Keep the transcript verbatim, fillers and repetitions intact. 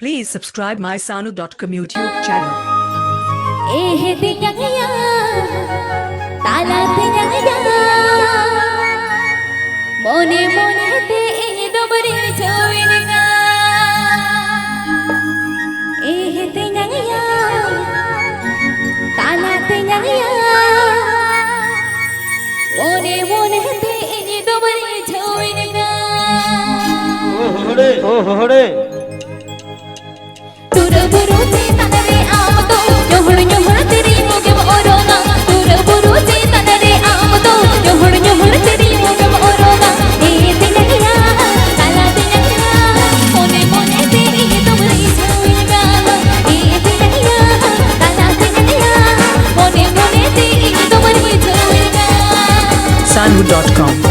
Please subscribe my Sanu dot com YouTube channel. ᱮᱦᱮ ᱛᱮᱧᱟᱝ ᱭᱟ, ᱛᱟᱞᱟ ᱛᱮᱧᱟᱝ ᱭᱟ, ᱢᱚᱱᱮ ᱢᱚᱱᱮ ᱛᱮ ᱤᱧ ᱫᱚᱢ ᱨᱤᱡᱷᱟᱹᱣᱤᱧ ᱠᱟᱱ᱾ ᱮᱦᱮ ᱛᱮᱧᱟᱝ ᱭᱟ, ᱛᱟᱞᱟ ᱛᱮᱧᱟᱝ ᱭᱟ, ᱢᱚᱱᱮ ᱢᱚᱱᱮ ᱛᱮ ᱤᱧ ᱫᱚᱢ ᱨᱤᱡᱷᱟᱹᱣᱤᱧ ᱠᱟᱱ᱾ ᱳ ᱦᱳᱦᱲᱮ, ᱳ ᱦᱳᱦᱲᱮ᱾ ᱛᱩᱨᱟᱹ ᱵᱩᱨᱩ ᱪᱮᱛᱟᱱ ᱨᱮ ᱟᱢ ᱫᱚ ᱧᱩᱦᱩᱲ ᱧᱩᱦᱩᱲ ᱛᱤᱨᱤᱞ ᱜᱮᱢ ᱚᱨᱚᱝᱟ᱾ ᱛᱩᱨᱟᱹ ᱵᱩᱨᱩ ᱪᱮᱛᱟᱱ ᱨᱮ ᱟᱢ ᱫᱚ ᱧᱩᱦᱩᱲ ᱧᱩᱦᱩᱲ ᱛᱤᱨᱤᱞ ᱜᱮᱢ ᱚᱨᱚᱝᱟ᱾ ᱮ ᱛᱮᱧᱟᱝ ᱭᱟ, ᱛᱟᱞᱟ ᱛᱮᱧᱟᱝ ᱭᱟ, ᱢᱚᱱᱮ ᱢᱚᱱᱮ ᱛᱮ ᱤᱧ ᱫᱚᱢ ᱨᱤᱡᱷᱟᱹᱣᱤᱧ ᱠᱟᱱ᱾ ᱮ ᱛᱮᱧᱟᱝ ᱭᱟ, ᱛᱟᱞᱟ ᱛᱮᱧᱟᱝ ᱭᱟ, ᱢᱚᱱᱮ ᱢᱚᱱᱮ ᱛᱮ ᱤᱧ ᱫᱚᱢ ᱨᱤᱡᱷᱟᱹᱣᱤᱧ ᱠᱟᱱ᱾ Sanu dot com.